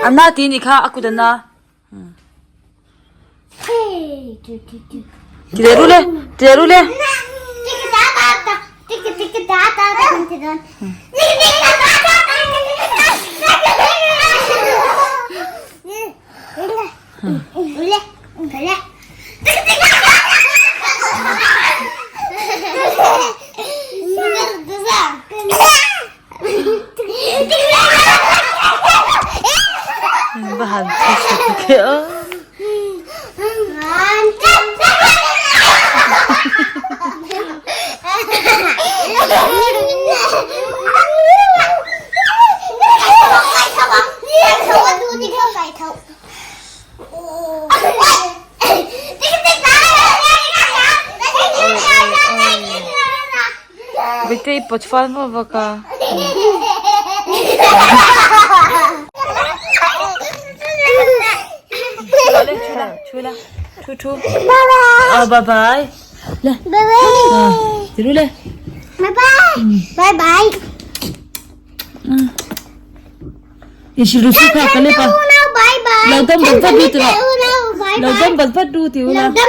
A na ti nih kha a kut a na. Ti leh ru le, ti leh ru le. Va han thi a. Vite i pawt fal maw vak a. Thu thu. Oh bye bye. Le. Bye bye. Tiru le. Bye bye. Bye bye. I hrilh ru kha ka lep a. Lo dam bat vat ru ti rawh. Lo dam bat vat ru ti ula. Bye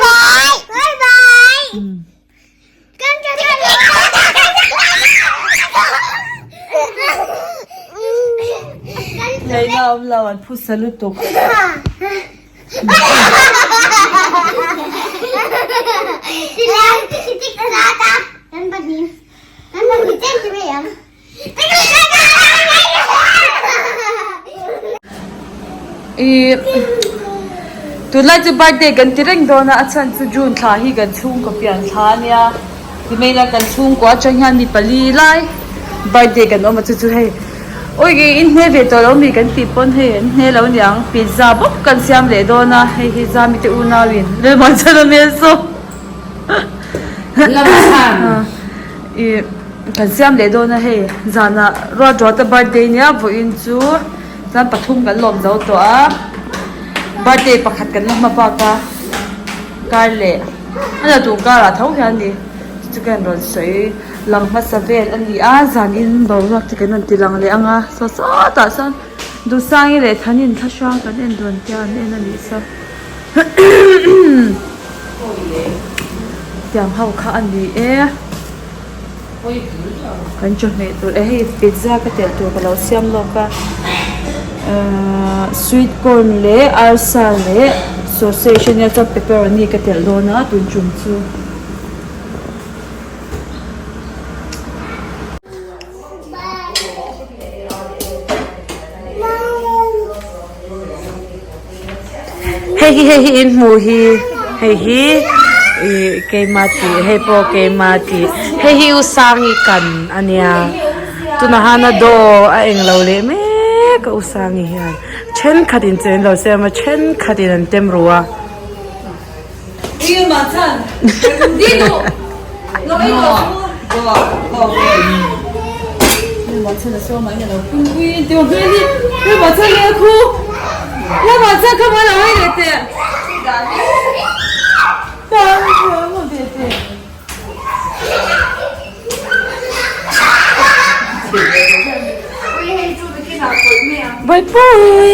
bye. Bye bye. Ngaihna awm lo an phusa lutuk. Ih tunlai chu birthday kan ti reng dawn a a chhan chu June thla hi kan chhungkaw pian thla a nia timaila kan chhungkaw atang hian mi pali lai birthday kan awm a chu chu hei awi ih in hne ve tawh lo mi kan tih pawn hei an hne lo aniang pizza bawk kan siam leh dawn a hei hi Zami te unau in Lalmuanchana hmel saw ih. Kan siam leh dawn a hei zanah ruat ruat a birthday nia vawiin chu chuan pathum kan lawm zo tawh a birthday pakhat kan la hma bak a kar leh a la duh karah tho hian ni chu ka rawn sawi lang hmasa vel a ni a zanin boruak te kan rawn ti lang leh ang a saw sawtah sawn Duhsangi leh Thanin thlahrang kan en dawn tia an en a nih saw tiang ho kha a ni e. Kan chawhmeh tur eh hei pizza ka telh tur ka lo siam lawk a ahh sweet corn leh arsa leh sausage ania chuan pepperoni ka telh dawn a tun tum chu. Hei hi hei hi in hmuh hi hei hi ih keima tih hei pawh keima tih hei hi u sangi kan a nia tunah hian a dawr a englo leh mek a u sangi hian thenkhat in chen lo siam a thenkhat in an tem ru a. Bawihpui.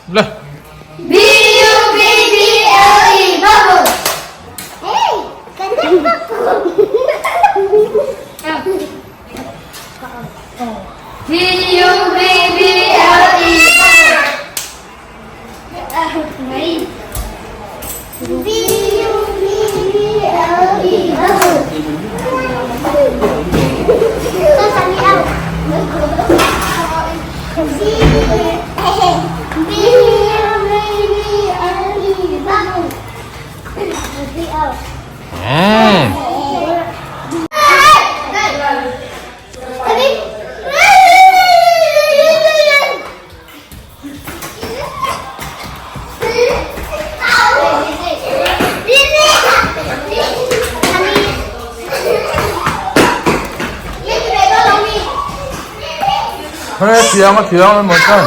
Le. B U B B L E bubble. Hey, kan B U B B L E bubble. B U B B L E bubble. He thiang a thiang an maw chuan.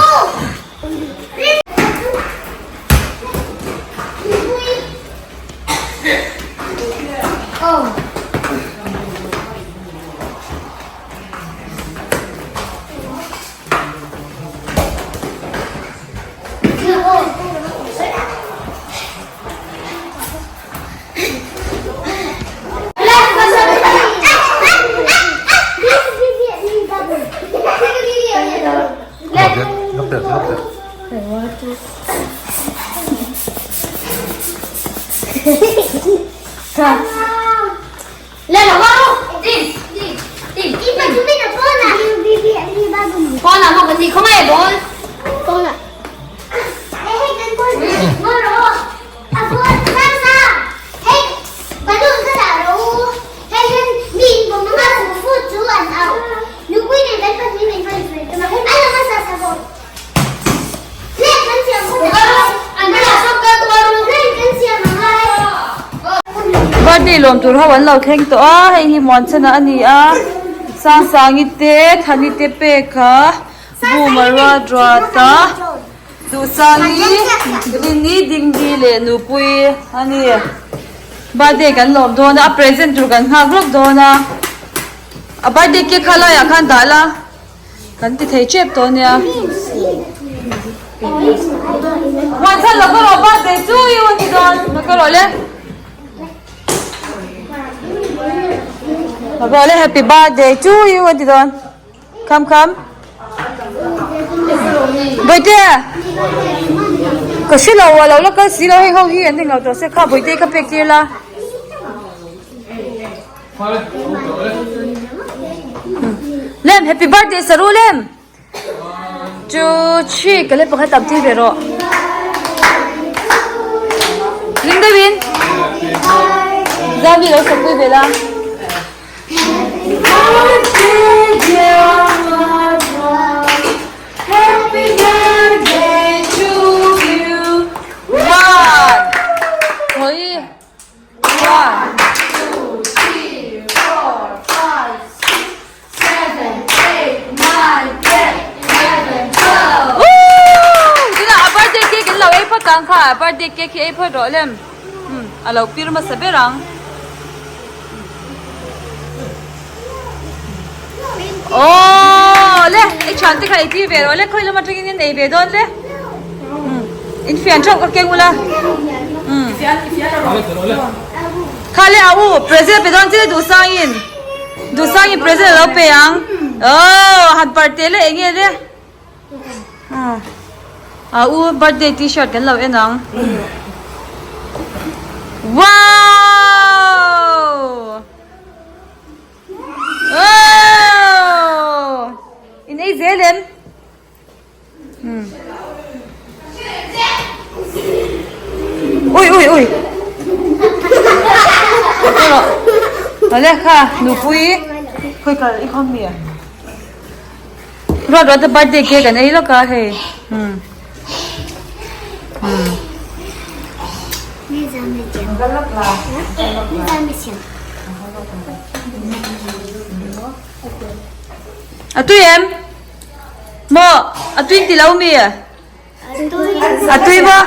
Birthday lawm tur ho an lo thleng tawh a hei hi Muanchana a ni a Sangsangi te Thani te pek a Buma Ruatruat a. Duhsangi, Rini, Dingdi leh Nupui a ni. Birthday kan lawm dawn a, a present tur kan nghak rawk dawn a. A birthday cake kha laiah khan dah la, kan ti thei tep tawh ania. Huan chhan lo ka rawh birthday chu i u ni dawn, lo ka rawh le. Lo ka rawh le happy birthday to you a ti dawn. Come come. Bawihte ka hre lo a lo la kal si lo hei ho hi an ni ngau tawh se kha bawihte ka pek tir la. Lem happy birthday saru lem. Chu chi ka le pakhat tam tir ve rawh. Ring deuhin. Zami lo sakpui ve la. Happy birthday. birthday cake hi ei phawt rawh lem. Umm a lo pir hmasa ber ang. Aww le i thian te kha ei tir ve rawh le khawi lam atangin in ei ve dawn le. Umm in fian theuh ka keng ula. Umm kha le a u present pe dawn che duhsangin duhsangin present a lo pe ang. Aww han parte le eng nge le. A u birthday t-shirt kan lo en ang. Wow! Oh! In ei zel em? Hmm. Ui ui ui. Ole kha nupui khoi kal i khom mi. Ruat ruat te birthday cake an ei lawk a hei. Hmm. Hmm. A tui em? Maw a tui ti lo mi? A tui maw?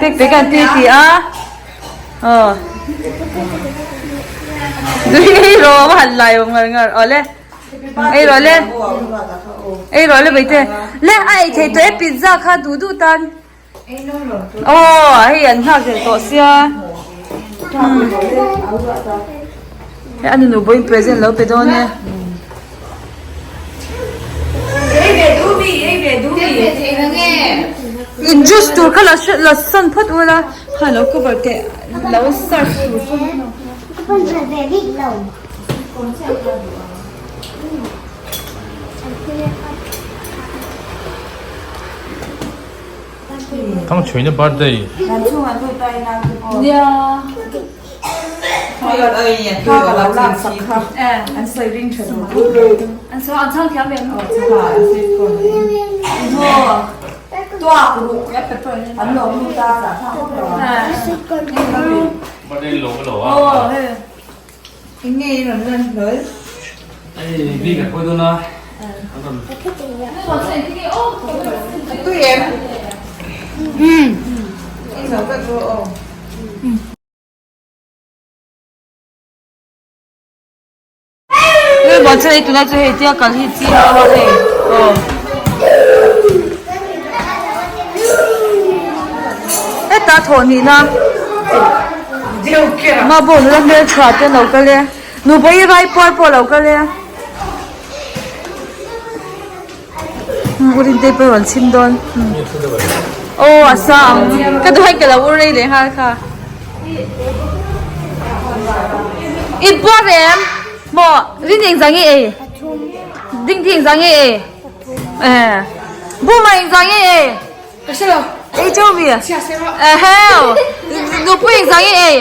Pek pek an tui ti a. Aw. Tui ei rawh a han lai awm ngar ngar. Awle. Ei rawh le. Ei rawh le baite. Le a ei thei tawh e pizza kha duh duh tan. Aw hei an nghak zel tawh sia. Hei a nunu pawhin present lo pe dawn e. In juice tur kha la la sawn phawt ula kha lo cover teh lo serve tur chu. Thangchhuina birthday. Birthday lo lo a. Hei mi kan hawi dawn a. An rawn. Hei buan chuan hei tunah chuan hei tia kal hi chi a awm a hei aw heta thawh hnih na mah pawh nula hmeltha te an lo kal e nupa hi rai puar pawh a lo kal e u rintei pawh a rawn chhim dawn aw a sa ang ka duh ai ka lo u rei leh nghal kha i puar em maw rin eng zah nge ei ding ding eng zah nge ei eh buma eng zah nge ei ei cheu mi eheu nupui eng zah nge ei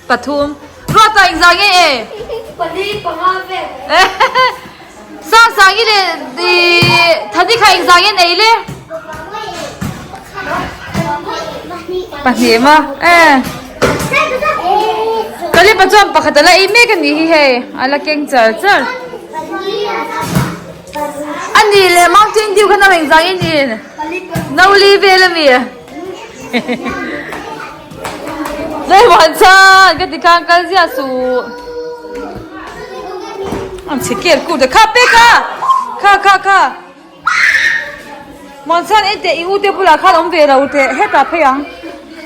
Pathum. Ruata engzah nge e? Pali panga vel. Sang sang i leh i thani kha engzah nge nei le? Pahnih ma e. Kalipa chuan pakhat ala ei mek a nih hi hei a la keng char char. A nih leh Mountain Dew kha no engzah nge niin? No li vel a mi? Zeimuan chuan ka ti khan kal ziah suh. An chhe kel kut a kha pek a kha kha kha Muan chuan en teh i u te bulah khan awm ve lo teh hetah phei ang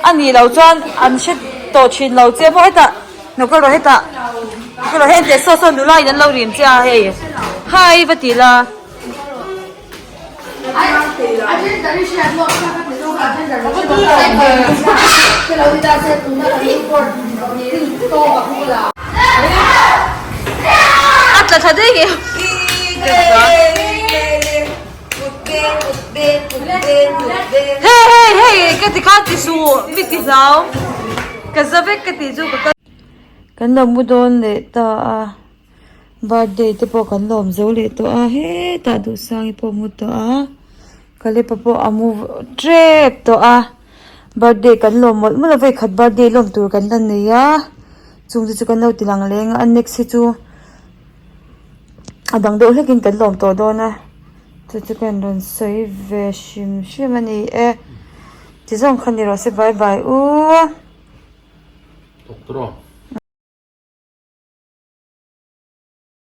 a nih loh chuan an hre tawh thin lo che maw hetah lo kal rawh hetah lo kal rawh heng teh saw saw nula in an lo rim che a hei hi va ti la. A tla thla daih hi. Hei hei hei ka ti khan ti suh mi ti hlau ka za vek ka tih chu ka kal. Kan lo mu dawn leh ta a. Birthday te pawh kan lawm zo leh tawh a hetah duhsangi pawh a mu tawh a Kalepa pawh a mu tep tawh a birthday kan lawm mawlh mawlh a vawikhat birthday lawm tur kan la nei a chung te chu kan lo ti lang leng a next hi chu a dang deuh hlek in kan lawm tawh dawn a chu chu ka rawn sawi ve hrim hrim a ni e. Ti zawng kha ni rawh se bye bye u. Doctor.